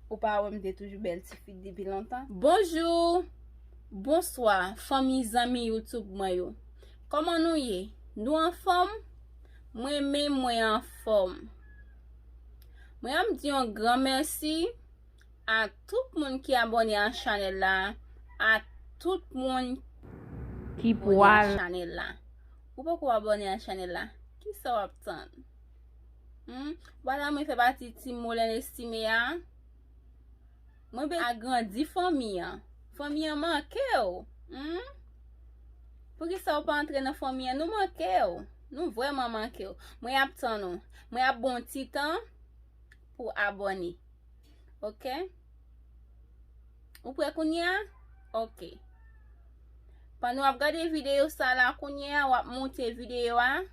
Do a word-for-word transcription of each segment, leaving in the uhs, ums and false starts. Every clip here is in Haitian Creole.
Ou pa wè m te toujou bèl ti fi depi lontan? Bonjou, bonswa, fanmi, zanmi YouTube mwen yo. Kòman nou ye? Nou anfòm? Mwen menm, mwen anfòm. Mwen ap di yon gran mèsi a tout moun ki abòne a chanèl la, a tout moun ki abòne a chanèl la. Ou poko abòne a chanèl la? Kisa w ap tann? Hmm? Ou pa ta renmen fè pati Team Molène Estimé a? Mwen bezwen agrandi fanmi an. Fanmi an manke w. Hmm? Poukisa w pa antre nan fanmi an? Nou manke w. Nou vrèman manke w. Mwen ap tann ou. Mwen ap ba w ti tan pou abòne. Ok? Ou prè kounye a? Ok. Pandan w ap gade videyo sa la kounye a, w ap moute videyo a.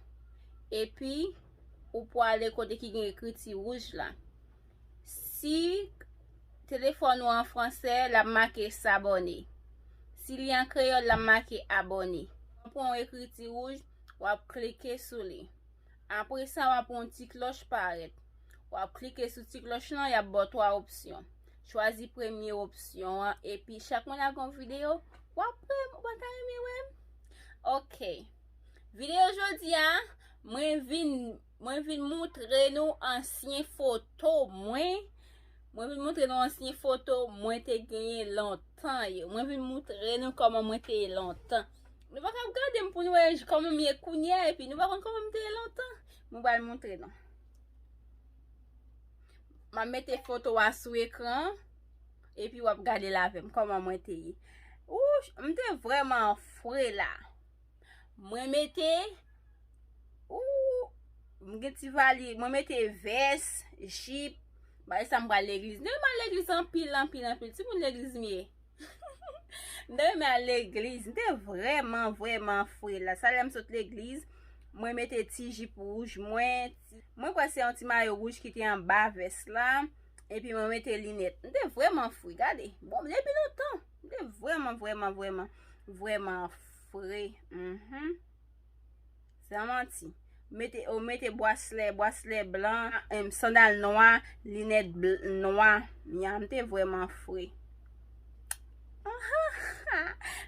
Epi, ou pwale kote ki gen ekriti wouj la. Si telefòn ou an fransè, l ap make s'abonner. Si li an kreyòl, l ap make abòne. W ap pran yon ekriti wouj, w ap klike sou li. Apre sa, w ap wè yon ti klòch parèt. W ap klike sou ti klòch lan, y ap ba w twa opsyon. Chwazi premye opsyon an, epi chak mwen lage yon videyo, w ap renmen, w pa ta renmen wè m? Ok. Videyo jodi a, mwen vin, mwen vin moutre nou ansyen foto mwen. Mwen vin moutre nou ansyen foto mwen te genyen lontan yo. Mwen vin moutre nou kòman mwen te ye lontan. Nou pa ka ap gade m pou nou wè j-, kòman m ye kounye a, epi nou pa konn kòman m te ye lontan. Mwen pral moutre nou. M ap mete foto a sou ekran, epi w ap gade l avè m, kòman mwen te ye. Wouch, m te vrèman fre la. Mwen mete, ou, m gen ti vali, mwen mete vès, jip, bagay sa m pral legliz. M te renmen al legliz anpil, anpil, anpil. Timoun legliz m ye. M te renmen al legliz. M te vrèman, vrèman fre la. Sa lè m sot legliz, mwen mete ti jip wouj mwen. Ti, mwen kwè se yon ti mayo wouj ki te anba vès la. Epi mwen mete linèt. M te vrèman fre, gade. Bon, depi lontan. M te vrèman, vrèman, vrèman, vrèman fre. Mhm. San manti. Mete, ou mete bwaslè, bwaslè blan, em, sandal nwa, linèt bl-, nwa. Ya, m te vrèman fre.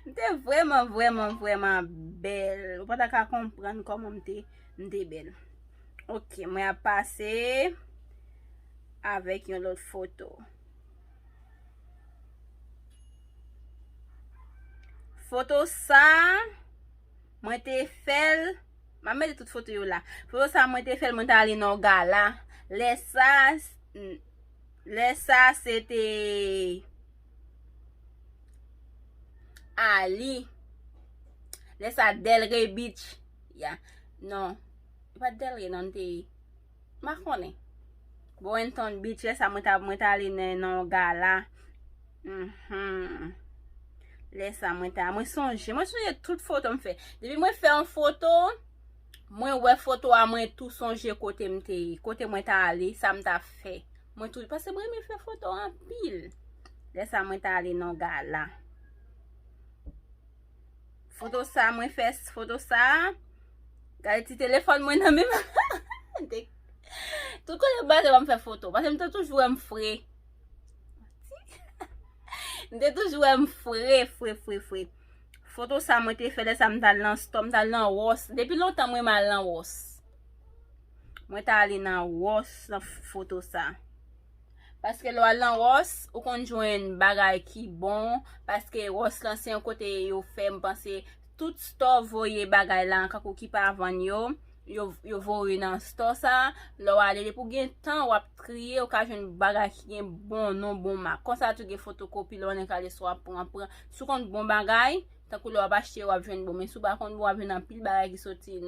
M te vrèman, vrèman, vrèman bèl. Ou pa ta ka konprann kòman m te, m te bèl. Ok, mwen ap pase avèk yon lòt foto. Foto sa, mwen te fè l, m ap mete tout foto yo la. Foto sa, mwen te fè l, mwen t ale nan yon gala. Lè sa, lè sa, se te Ali. Lè sa, Delray Beach. Ya. Non. E pa Delray, non, te M pa konnen. Boynton Beach, lè sa mwen ta, mwen ta ale nan, nan yon gala. Mhm. Lè sa mwen ta, mwen sonje, mwen sonje tout foto m fè. Depi mwen fè yon foto, mwen wè foto a, mwen tou sonje kote m te ye, kote mwen ta ale, sa m ta fè. Mwen tou, paske mwen renmen fè foto anpil. Lè sa mwen ta ale nan yon gala. Foto sa mwen fè, foto sa. Gade ti telefòn mwen nan men m. Tout kote m pase, m fè foto. Paske m te toujou wè m fre. M te toujou wè m fre, fre, fre, fre. Foto sa mwen te fè lè sa m t al nan stò, m t al nan Ross. Depi lontan mwen renmen al nan Ross. Mwen ta ale nan Ross nan foto sa. Paske lè w al nan Ross, ou konn jwenn bagay ki bon, paske Ross lan se yon kote yo fè, m panse, tout store voye bagay la, kankou ki pa vann yo, yo, yo voye nan store sa. Lè w ale, depi w gen tan, w ap triye, ou ka jwenn bagay ki gen bon non, bon mak. Konsa tou gen fotokopi, lè w annik ale store w ap pran, pran. Si w konn bon bagay, tankou lè w ap achte, w ap jwenn bon, men si w pa konn bon, w ap jwenn anpil bagay ki soti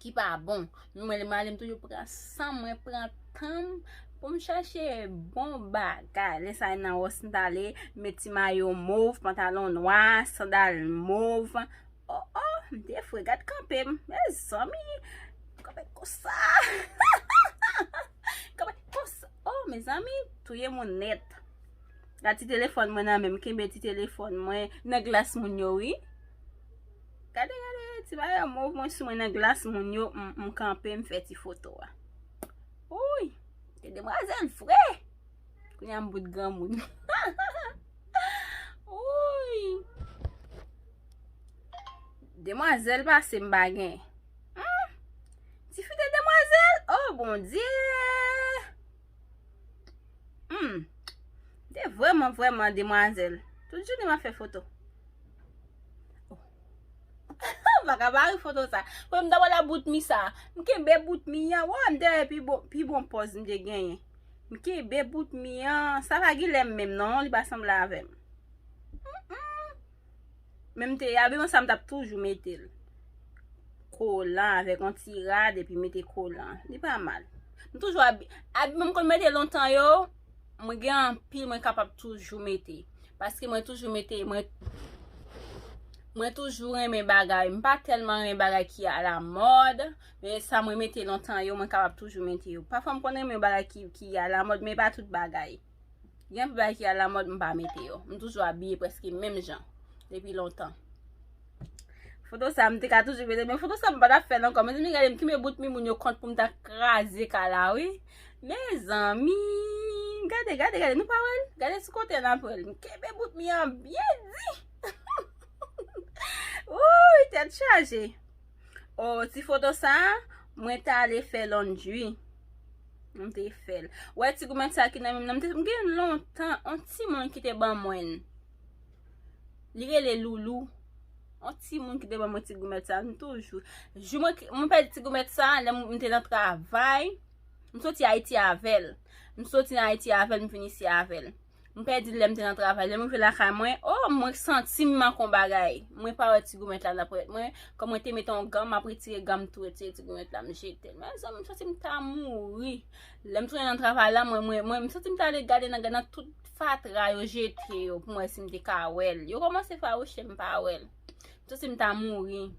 ki pa bon. Nou, mwen, mwen ale, m toujou pran san mwen, pran tan m pou m chache bon bagay. Lè sa nan Ross m t ale, met ti mayo mov, pantalon nwa, sandal mov. Oh, oh, m te fre, gad kanpe m. Mezanmi, kanpe konsa. Kanpe konsa. Oh, mezanmi, touye moun nèt. Gad ti telefòn mwen nan men m, kenbe ti telefòn mwen nan glas moun yo, wi. Gade, gade, ti bagay mov mwen sou mwen nan glas moun yo, m, m kanpe, m fè ti foto a. Wouy, se demwazèl vre. Kounye a m bout granmoun. Wouy. Demwazèl pase m pa gen. Hmm? Ti fi de demwazèl? Oh, Bondye! Hmm. De vrèman, vrèman demwazèl. Tout jounen m ap fè foto. Oh. M pa ka pa ri foto sa. Pou m ta wè la bout mi sa. M kenbe bout mi an. Wè, m te wè pi bon, pi bon pòz m te genyen. M kenbe bout mi an. Sa pa Gilèm menm non, li pa sanble avè m. Mm-mm. Men m te, abiman sa m t ap toujou mete l. Kolan avèk yon ti rad epi mete kolan. Li pa mal. M toujou abi, abiman m konn mete lontan yo, mwen gen anpil mwen kapab toujou mete. Paske mwen toujou mete, mwen, mwen toujou renmen bagay. M pa tèlman renmen bagay ki alamòd, men sa mwen mete lontan yo, mwen kapab toujou mete yo. Pafwa m konn renmen bagay ki, ki alamòd, men pa tout bagay. Gen anpil bagay ki alamòd, m pa mete yo. M toujou abiye prèske menm jan depi lontan. Foto sa, m te ka toujou mete, men foto sa, m pa t ap fè l ankò. Mezanmi, gade, m kenbe bout mi moun yo kont pou m ta kraze kay la, wi. Mezanmi, gade, gade, gade, nou pa wè l? Gade sou kote a n ap wè l. M kenbe bout mi an byen di. Wouy, tèt chaje. Oh, ti foto sa, mwen t ale fè laundry. M te fè l. Wè ti goumèt sa ki nan men m nan, m te, m gen lontan, yon timoun ki te ban mwen l. Li rele Loulou. Yon timoun ki te ban mwen ti goumèt sa, m toujou. Jou mwen, mwen pèdi ti goumèt sa, lè m, m te nan travay. M soti Ayiti avè l. M soti nan Ayiti avè l, m vin isi avè l. M pèdi l lè m te nan travay. Lè m rive lakay mwen, oh, mwen santi m manke yon bagay. Mwen pa wè ti goumèt la nan pòchèt mwen. Kòm mwen te mete yon gan, m ap retire gan, m tou retire ti goumèt la, m jete l. Mezanmi, m santi m ta mouri. Lè m tounen nan travay la, mwen, mwen, mwen, m santi m ta ale gade nan, nan tout fatra yo jete yo pou m wè si m te ka wè l. Yo kòmanse fawouche, m pa wè l. M santi m ta mouri.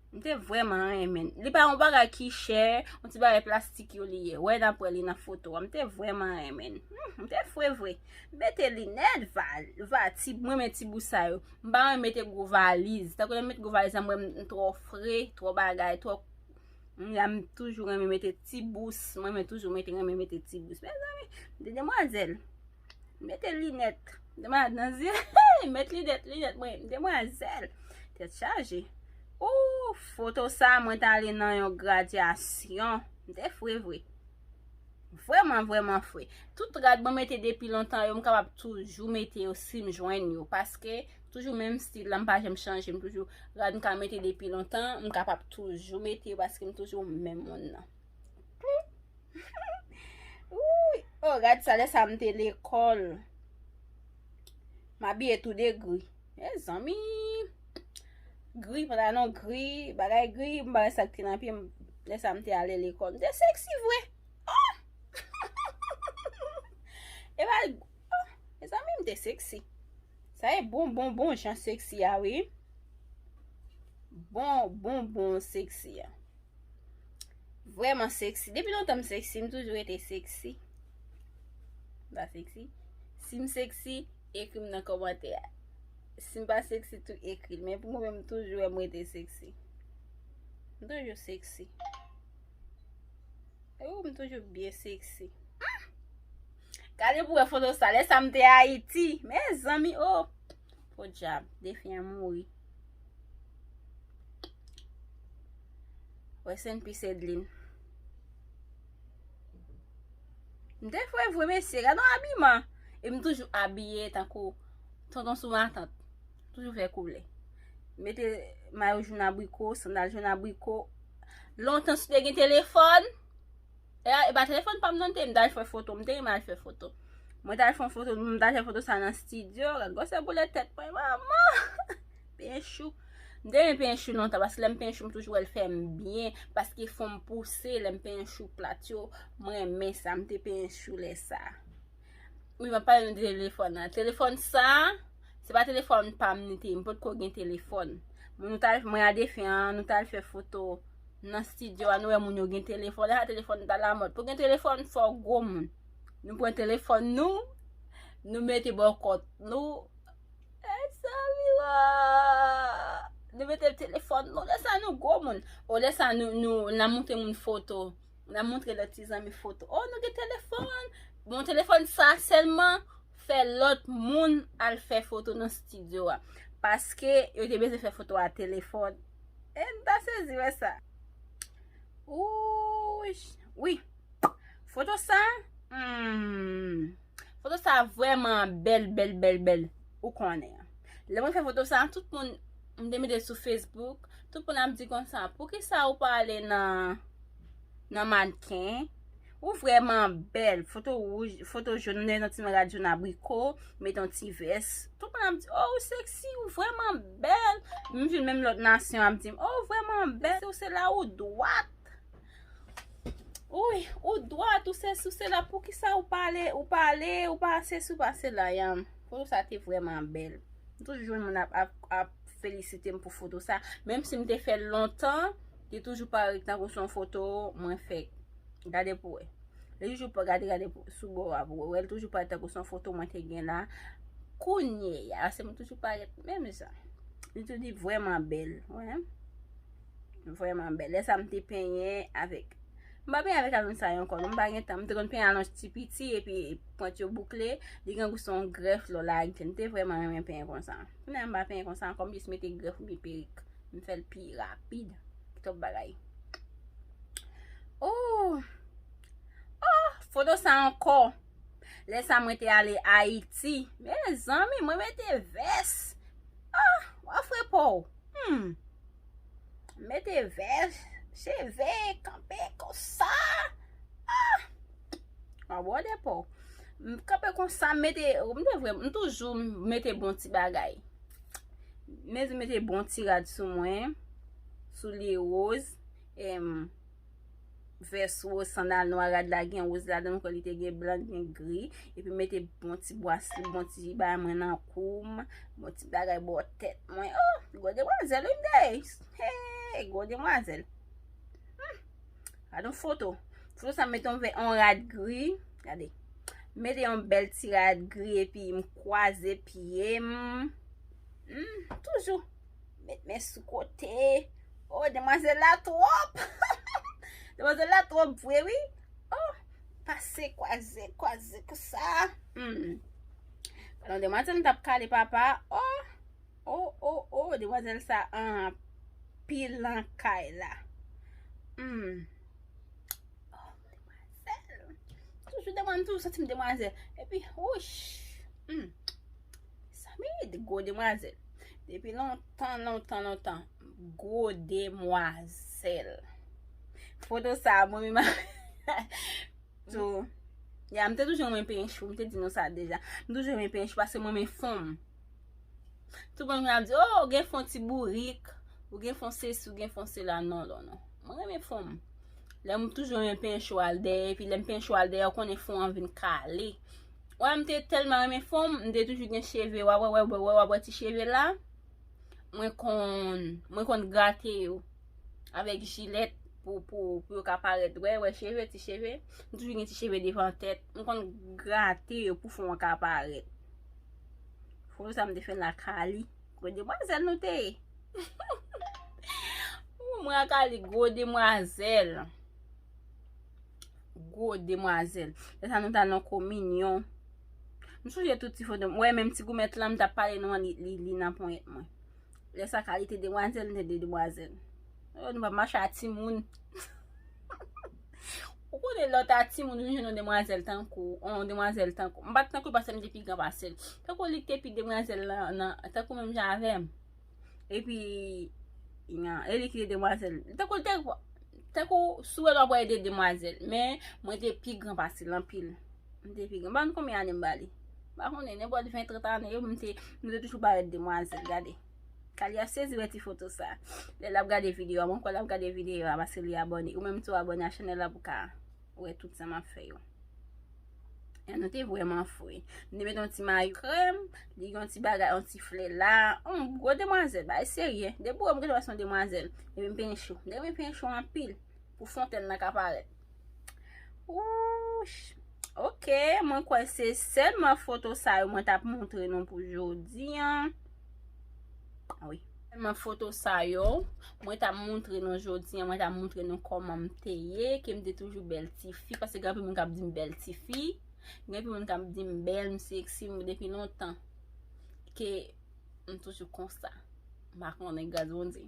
M te vrèman renmen l. Li pa yon bagay ki chè, yon ti bagay plastik yo li ye. Wè n ap wè li nan foto a. M te vrèman renmen l. Hmm, m te fre vre. Mete linèt, va, va, ti, mwen renmen ti bous sa yo. M pa renmen mete gwo valiz. Tankou lè m met gwo valiz la, m wè m twò fre, twò bagay, twò. M, m toujou renmen mete ti bous. Mwen renmen toujou mete, renmen mete ti bous. Mezanmi, de demwazèl. Mete linèt. Demwazèl nan zye. Met linèt, linèt, mwen, demwazèl. Tèt chaje. Ou, foto sa, mwen t ale nan yon gradyasyon. M te fre vre. Vrèman, vrèman fre. Tout rad mwen mete depi lontan yo, m kapab toujou mete yo si m jwenn yo. Paske, toujou menm stil la, m pa janm chanje. M toujou, rad m ka mete depi lontan, m kapab toujou mete yo paske m toujou menm moun nan. Wouy! Oh, gad sa, lè sa m te lekòl. M abiye tou de gri. Mezanmi! Gri, pantalon gri, bagay gri, m pa wè sa k te nan pye m. Lè sa m te ale lekòl. M te seksi vre. Oh! E pa, oh, mezanmi, m te seksi. Sa e bon, bon, bon jan seksi a, wi. Bon, bon, bon seksi a. Vrèman seksi. Depi lontan m seksi, m toujou rete seksi. M pa seksi. Si m seksi, ekri m nan kòmantè a. Si m pa seksi tou, ekri l. Men pou mwen menm, m toujou wè m rete seksi. M toujou seksi. Ou, m toujou byen seksi. Hmm! Gade pou wè foto sa. Lè sa m te Ayiti. Mezanmi, oh! Podyab, defi an mouri. Rest in peace, Edlin. M te fre vre, mesye. Gade yon abiman. E m toujou abiye tankou tonton sou matant. Toujou fè koulè. Mete mayo jòn abriko, sandal jòn abriko. Lontan si te gen telefòn. E, e pa telefòn pa m nan te, m t al fè foto, m te renmen al fè foto. Mwen t al fè yon foto, m t al fè foto sa nan estidyo, gad gwosè boulèt tèt mwen, manman! Penyen chou. M te renmen penyen chou lontan, paske lè m penyen chou, m toujou wè l fè m byen, paske fon m pouse, lè m penyen chou plat yo, mwen renmen sa, m te penyen chou lè sa. Wi, m ap pale nou de telefòn nan. Telefòn sa, se pa telefòn pa m li te ye, m potko gen telefòn. Mwen, nou t al, mwen a defen an, nou t al fè foto nan estidyo a, nou wè moun yo gen telefòn. Lè sa telefòn t alamòd. Pou gen telefòn, fò w gwo moun. Nou pran telefòn nou, nou mete bò kòt nou. Mezanmi, wa! Nou mete telefòn nou, lè sa nou gwo moun. O, lè sa nou, nou, n a montre moun foto. N a montre lòt ti zanmi foto. O, nou gen telefòn. Bon, telefòn sa sèlman fè lòt moun al fè foto nan estidyo a. Paske yo te bezwen fè foto a telefòn. E m ta sezi wè sa. Ouch. Wi. Foto sa, hmm, foto sa vrèman bèl, bèl, bèl, bèl. Ou konnen. Lè mwen fè foto sa, tout moun, m te mete sou Facebook, tout moun ap di konsa, "Poukisa ou pa ale nan, nan mannequin? Ou vrèman bèl." Foto wouj, foto jòn, m te mete yon ti rad jòn abriko, mete yon ti vès. Tout moun ap di, "Oh, ou sexy, ou vrèman bèl." M vin menm lòt nasyon ap di m, "Oh, ou vrèman bèl, ou se la ou dwat." Wi, ou dwat, ou sesi, ou sela, poukisa ou pa ale, ou pa ale, ou pa sesi, ou pa sela, yanm. Foto sa te vrèman bèl. M toujou jwenn moun ap, ap, ap felisite m pou foto sa. Menm si m te fè l lontan, li toujou parèt tankou se yon foto mwen fè. Gade pou wè. Li toujou pa gade, gade pou, sou bò a pou wè. Li toujou parèt tankou se yon foto mwen te gen la. Kounye a, se mwen toujou parèt menm jan. Li toujou vrèman bèl. Wè. Vrèman bèl. Lè sa m te penyen avèk. M pa penyen avèk alonj sa yo ankò. Non, m pa gen tan. M te konn penyen alonj ti piti epi pwent yo boukle. Li gen gou se yon grèf lò lage. M te vrèman renmen penyen konsa. Kounye a m pa penyen konsa ankò. M jis mete grèf oubyen perik. M fè l pi rapid. Ki twòp bagay. Oh! Oh! Foto sa ankò. Lè sa mwen te ale Ayiti. Mezanmi, mwen mete vès. Ah! W ap fre po w. Hmm. Mete vès, cheve, kanpe konsa. Ah! Abòde po. M kanpe konsa, m mete, m te vre, m toujou mete bon ti bagay. Mezanmi, mete bon ti rad sou mwen, soulye woz, em, vès woz, sandal nwa, rad la gen woz ladan l, kwè li te gen blan, gen gri, epi mete bon ti bwasli, bon ti bagay mwen nan kou m, bon ti bagay bò tèt mwen. Oh, gwo demwazèl wi m te ye. Hey, gwo demwazèl. Hmm. Gade yon foto. Foto sa mete yon vè, yon rad gri. Gade. Mete yon bèl ti rad gri epi m kwaze pye m. Hmm, toujou. Met men sou kote. Oh, demwazèl la twòp. Demwazèl la twòp vre, wi. Oh, pase kwaze, kwaze konsa. Hmm. Alò, demwazèl m t ap kale papa. Oh, oh, oh, oh, demwazèl sa anpil nan kay la. Hmm. Oh, demwazèl. Toujou demwazèl, toujou santi m demwazèl. Epi, wouch. Hmm. Sa mi de gwo demwazèl. Depi lontan, lontan, lontan. Gwo demwazèl. Foto sa, mwen menm. So, ya, m te toujou renmen penyen chou, m te di nou sa deja. M toujou renmen penyen chou paske mwen renmen fon m. Tout moun ap di, "Oh, ou gen fon ti bourik, ou gen fon sesi, ou gen fon sela." Non, non, non. Mwen renmen fon m. Lè m toujou renmen penyen chou al dèyè, epi lè m penyen chou al dèyè, ou konnen fon an vin kale. Wè, m te tèlman renmen fon m, m te toujou gen cheve, wè, wè, wè, wè, wè, wè, wè ti cheve la. Mwen konn, mwen konn grate yo avèk jilèt pou, pou, pou yo ka parèt. Wè, wè, cheve, ti cheve. M toujou gen ti cheve devan tèt. M konn grate yo pou fon an ka parèt. Foto sa m te fè lakay li. Gwo demwazèl nou te ye. Ou mwen lakay li, gwo demwazèl. Gwo demwazèl. Lè sa nou t al nan kominyon. M sonje tout ti foto m. Wè, menm ti goumèt lan, m t ap pale nou an, li, li, li nan ponyèt mwen. Lè sa kalite demwazèl, m te de demwazèl. Oh, nou p ap mache a timoun. Ou konnen lè w ta timoun, ou jwenn yon demwazèl tankou, yon demwazèl tankou. M pa t tankou l paske m te pi gran pase l. Tankou li te pi demwazèl lan, nan, tankou menm jan avè m. Epi, e li ki te demwazèl. Tankou l te, tankou sou wè l w ap wè de demwazèl. Men, mwen te pi gran pase l anpil. M te pi gran. M pa konn konbyen ane m ba li. M pa konnen, nenpòt ven, trant ane yo, m te, m te toujou parèt demwazèl, gade. Kali ap sezi wè ti foto sa. Lè l ap gade videyo a, mwen kwè l ap gade videyo a paske li abòne. Ou menm tou abòne a chanèl la pou ka wè tout sa m ap fè yo. E nou te vrèman fre. M te met yon ti mayo krèm, li gen yon ti bagay, yon ti flè la. Yon gwo demwazèl, bagay serye. Depi w wè m, m gentan wè se yon demwazèl. Epi m penyen chou. M te renmen penyen chou anpil. Pou fontèn nan ka parèt. Wouch. Ok, mwen kwè se sèlman foto sa yo mwen t ap montre nou pou jodi an. Wi. Sèlman foto sa yo mwen t ap montre nou jodi an, mwen t ap montre nou kòman m te ye, ke m te toujou bèl tifi, paske gen anpil moun k ap di m bèl tifi. Gen anpil moun k ap di m bèl, m seksi, m depi lontan ke m toujou konsa. M pa konnen, gras Bondye.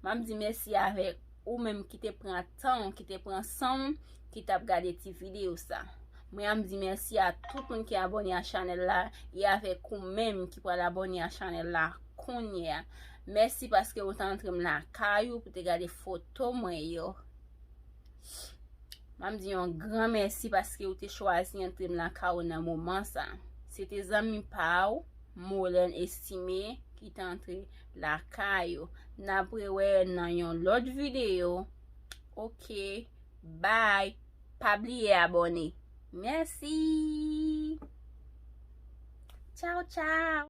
M ap di mèsi avèk ou menm ki te pran tan w, ki te pran san w, ki t ap gade ti videyo sa. Mwen ap di mèsi a tout moun ki abòne a chanèl la, e avèk ou menm ki pral abòne a chanèl la kounye a. Mèsi paske ou te antre m lakay ou pou te gade foto mwen yo. M ap di yon gran mèsi paske ou te chwazi antre m lakay ou nan moman sa. Se te zanmi pa w, Molène Estimé, ki te antre lakay ou. N ap rewè nan yon lòt videyo. Ok, bye. Pa bliye abòne. Mèsi. Tchaw, tchaw.